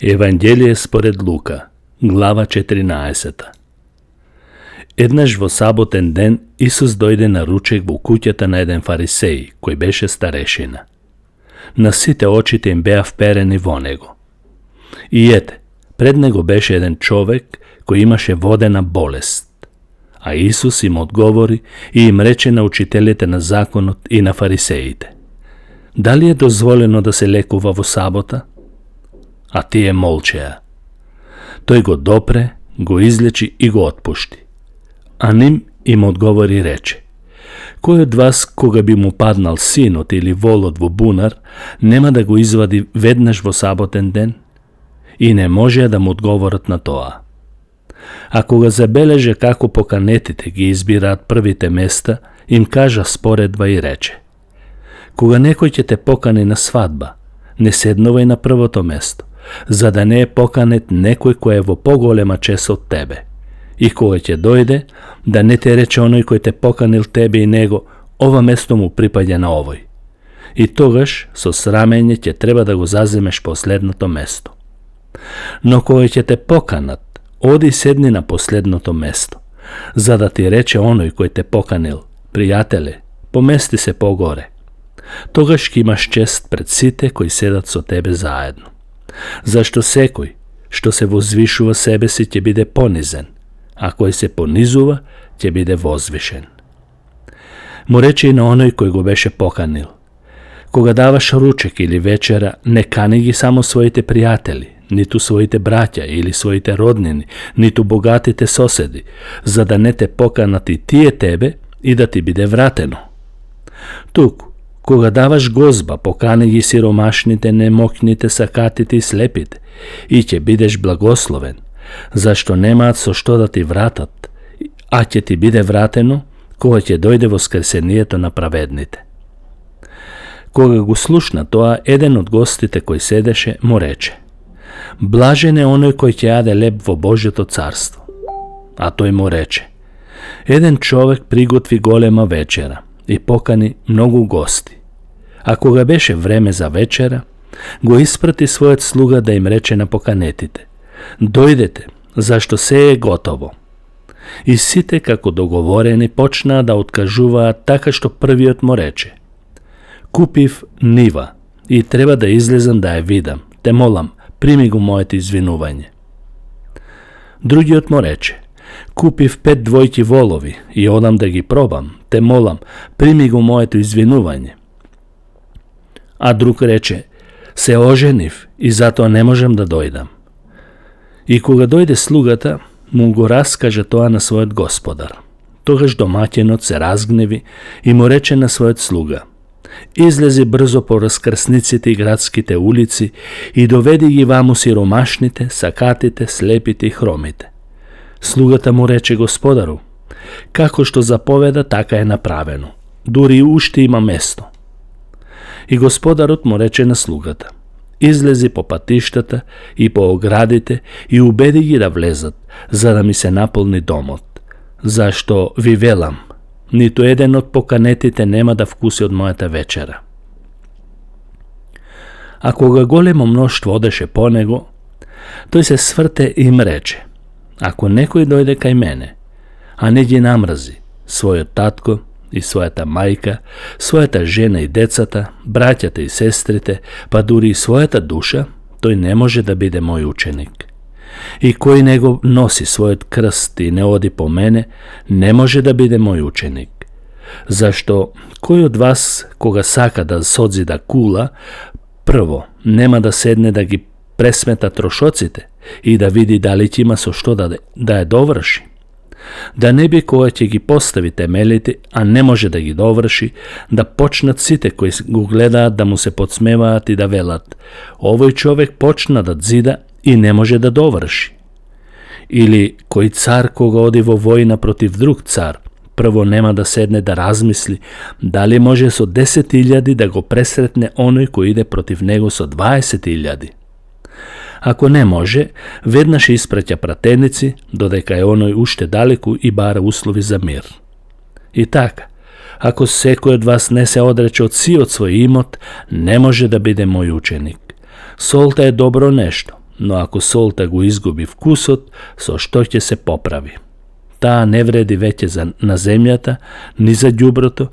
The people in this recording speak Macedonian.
Евангелие според Лука, глава 14. Еднаш во саботен ден Исус дојде на ручек во куќата на еден фарисеј, кој беше старешина. На сите очите им беа вперени во него. И ете, пред него беше еден човек кој имаше водена болест. А Исус им одговори и им рече на учителите на законот и на фарисеите: дали е дозволено да се лекува во сабота? А тие молчеа. Тој го допре, го излечи и го отпушти. А ним им одговори и рече: кој од вас, кога би му паднал синот или волот во бунар, нема да го извади веднаш во саботен ден? И не можеа да му одговорат на тоа. А кога забележе како поканетите ги избираат првите места, им кажа споредба и рече: кога некој ќе те покани на свадба, не седнувај на првото место, за да не е поканет некој кој е во поголема чест од тебе. И кога ќе дојде, да не те рече оној кој те поканил тебе и него: ова место му припаѓа на овој. И тогаш со срамење ќе треба да го заземеш последното место. Но кога ќе те поканат, оди седни на последното место, за да ти рече оној кој те поканил: пријателе, помести се погоре. Тогаш ќе имаш чест пред сите кои седат со тебе заедно. Зашто секој што се возвишува себе си ќе биде понизен, а кој се понизува ќе биде возвишен. Му рече и на оној кој го беше поканил: кога даваш ручек или вечера, не кани ги само своите пријатели, ниту своите браќа или своите роднини, ниту богатите соседи, за да не те поканат и тие тебе и да ти биде вратено. Туку, кога даваш гозба, покани ги сиромашните, немокните, сакатите и слепите, и ќе бидеш благословен, зашто немаат со што да ти вратат, а ќе ти биде вратено кога ќе дојде воскресението на праведните. Кога го слушна тоа, еден од гостите кој седеше му рече: блажен е оној кој ќе јаде леб во Божјото царство. А тој му рече: еден човек приготви голема вечера и покани многу гости. А кога беше време за вечера, го испрати својот слуга да им рече на поканетите: дојдете, зашто се е готово. И сите, како договорени, почнаа да откажуваат, така што првиот му рече: купив нива и треба да излезам да ја видам, те молам, прими го моето извинување. Другиот му рече: купив 5 двојки волови и одам да ги пробам, те молам, прими го моето извинување. А друг рече: се оженив и затоа не можам да дојдам. И кога дојде слугата, му го раскаже тоа на својот господар. Тогаш домаќинот се разгневи и му рече на својот слуга: излези брзо по раскрсниците и градските улици и доведи ги ваму сиромашните, сакатите, слепите и хромите. Слугата му рече господару: како што заповеда, така е направено. Дури уште има место. И господарот му рече на слугата: излези по патиштата и по оградите и убеди ги да влезат, за да ми се наполни домот. Зашто ви велам, ниту еден од поканетите нема да вкуси од мојата вечера. А кога големо мноштво одеше по него, тој се сврте и им рече: ако некој дојде кај мене, а не ги намрзи својот татко и својата мајка, својата жена и децата, браќата и сестрите, па дури и својата душа, тој не може да биде мој ученик. И кој не го носи својот крст и не оди по мене, не може да биде мој ученик. Зашто кој од вас, кога сака да созида кула, прво нема да седне да ги пресмета трошоците и да види дали ќе има со што да ја доврши? Да не би кога ќе ги постави темелите, а не може да ги доврши, да почнат сите кои го гледаат да му се подсмеваат и да велат: овој човек почна да зида и не може да доврши. Или кој цар кога оди во војна против друг цар, прво нема да седне да размисли дали може со 10.000 да го пресретне оној кој иде против него со 20.000. Ако не може, веднаш испраќа пратеници, додека е оној уште далеку и бара услови за мир. И така, ако секој од вас не се одрече од свој имот, не може да биде мој ученик. Солта е добро нешто, но ако солта го изгуби вкусот, со што ќе се поправи? Таа не вреди веќе на земјата, ни за ѓуброто,